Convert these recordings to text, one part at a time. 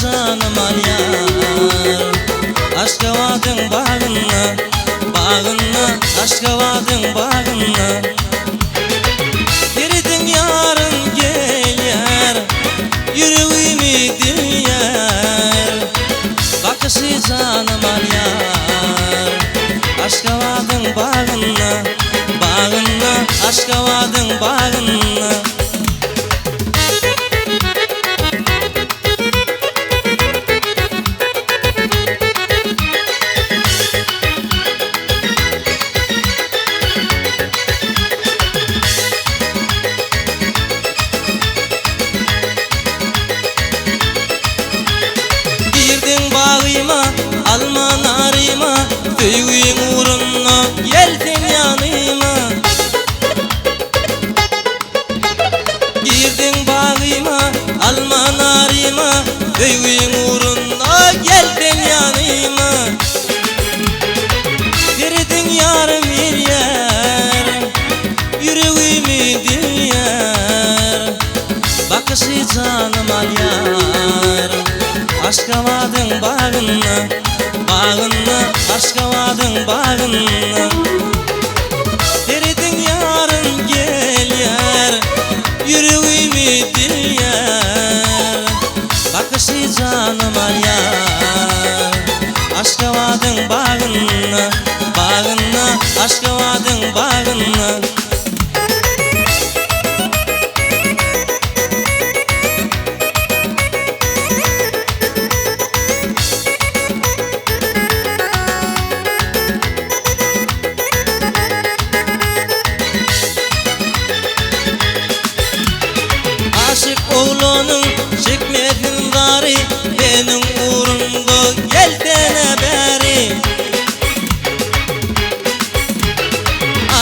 janym alýar. Aşgabadyň bagynda, bagynda, Aşgabadyň bagynda. Serediň ýarym gelýär, ýüregimi dilýär. Bakyşy janym alýar. Aşgabadyň bagynda, bagynda, Aşgabadyň bagynda. Girdiň bagyma, alma naryma, Söýgiň ugrunda gel sen ýanyma. Girdiň bagyma, alma naryma, Söýgiň ugrunda gel sen ýanyma. Serediň ýarym gelýär, Ýüregimi dilýär, Bakyşy janym alýar. Aşgabadyň bagynda, bagynda, Aşgabadyň bagynda. Serediň ýarym gelýär, Ýüregimi dilýär, Bakyşy janym alýar. Aşgabadyň bagynda, bagynda, Aşgabadyň bagynda. Aşyk oglanyň çekmesin zary, Meniň ugrumda gelsene bäri.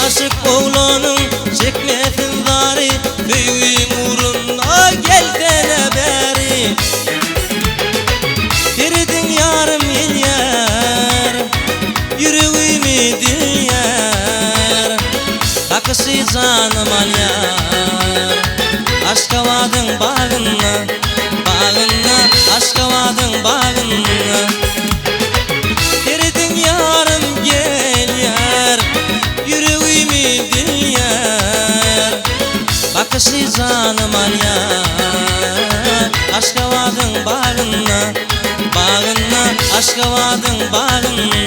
Aşyk oglanyň çekmesin zary, Söýgiň ugrunda gelsene bäri. Serediň ýarym gelýär, Ýüregimi dilýär, Bakyşy janym alýar. Aşgabadyň bagynda, bagynda, Aşgabadyň bagynda. Serediň ýarym gelýär, Ýüregimi dilýär, Bakyşy janym alýar. Aşgabadyň bagynda, bagynda, Aşgabadyň bagynda.